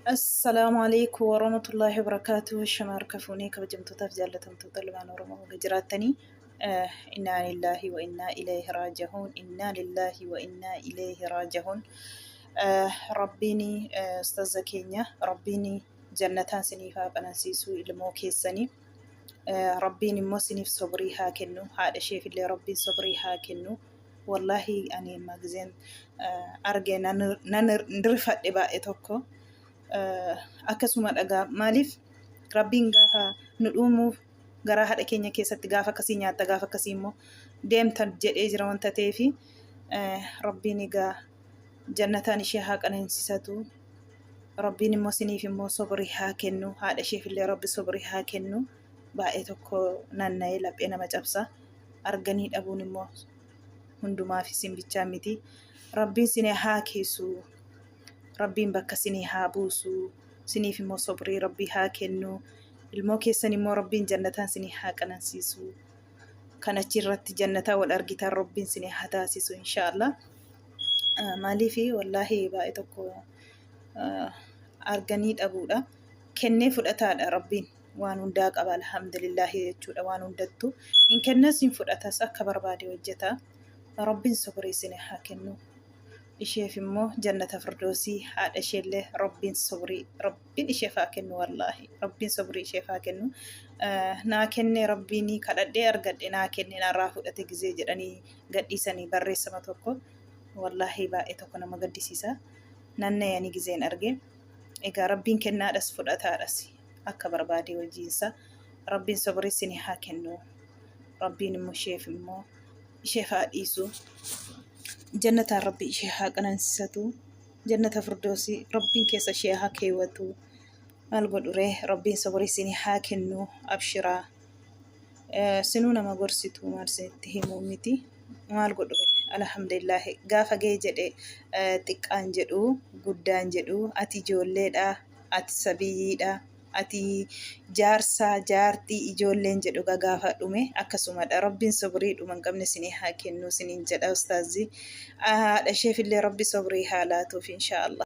Assalaamu alaikum warahmatullaahi wabarakaatuh. Shama harka fuunee kabajamtootaaf jaallatamtoota ilmaan Oromoo baga jiraattanii. Innaa lillaahi wa innaa ilayhi raaji'uun. Innaa lillaahi wa innaa ilayhi raaji'uun. Rabbiin ustaaza keenya Rabbiin jannataan siniif haa qanansiisu ilmoo keessanii. Rabbiin immoo siniif sobrii haa kennu. Haadha isheef illee Rabbiin sobrii haa kennu. Wallaahi ani amma gizeen arge nan rifadhe baay'ee tokko. Akkasuma dhagaa maaliif Rabbiin gaafa nu dhuumuuf garaa haadha keenya keessatti gaafa akkasii nyaatta, gaafa akkasii immoo deemta jedhee jira wanta ta'eefi Rabbiin egaa jannataan ishee haa qanansiisatu. Rabbiin immoo siniif immoo sobrii haa kennu. Haadha isheef illee Rabbi sobrii haa kennu. Baay'ee tokko nanna'ee laphee nama cabsa. Arganii dhabuun immoo hundumaaf isin bichaa miti. Rabbiin sinii haa kiisu. Rabbiin bakka sinii haa buusu. Siniif immoo sobrii Rabbii haa kennu. Ilmoo keessan immoo Rabbiin jannataan sinii haa qanansiisu. Kan achi irratti jannataa wal argitan Rabbiin sinii haa taasisu inshaallah. Maaliif wallaahi baay'ee tokko arganii dhabuudha. Kennee fudhataadha Rabbiin. Waan hundaa qaba alhamdulillahi jechuudha, waan hundattu hin kennas hin fudhatas, akka barbaade hojjeta. Rabbiin sobrii isin haa kennu. Isheef immoo jannata firdoosii, haadha isheellee Rabbiin sobrii Rabbiin isheef haa kennu. Wallaahi Rabbiin sobrii isheef haa kennu. Naa kenne Rabbiin, kadhadhee argadhe, naa kenne, narraa fudhate gizee jedhanii gadhiisanii barreessama tokko wallaahi baay'ee tokko nama gaddisiisa. Nannayanii gizeen arge. Egaa Rabbiin kennaadhas fudhataadhas, akka barbaade hojiinsa. Rabbiin sobrii isin haa kennu. Rabbiin immoo isheef immoo isheef haa dhiisu. Jannataan Rabbi ishee haa qanansisatu. Jannata firdoosii Rabbiin keessa ishee haa keewwatu. Maal godhure, Rabbiin sobrii isin haa kennu. Abshiraa. Sinuu nama gorsitu maal isinitti himuu miti. Maal godhure, alhamdulillaahi. Gaafa ga'e jedhe xiqqaan jedhu guddaan jedhu, ati ijoolleedha, ati sabiyyiidha, ati jaarsaa jaartii ijoolleen jedhu gaafa dhume akkasumadha. Rabbiin sobrii dhuma hin qabne isinii haa kennu isiniin jedha ustaazii. Haadha isheefillee Rabbi sobrii haa laatuuf inshaallah.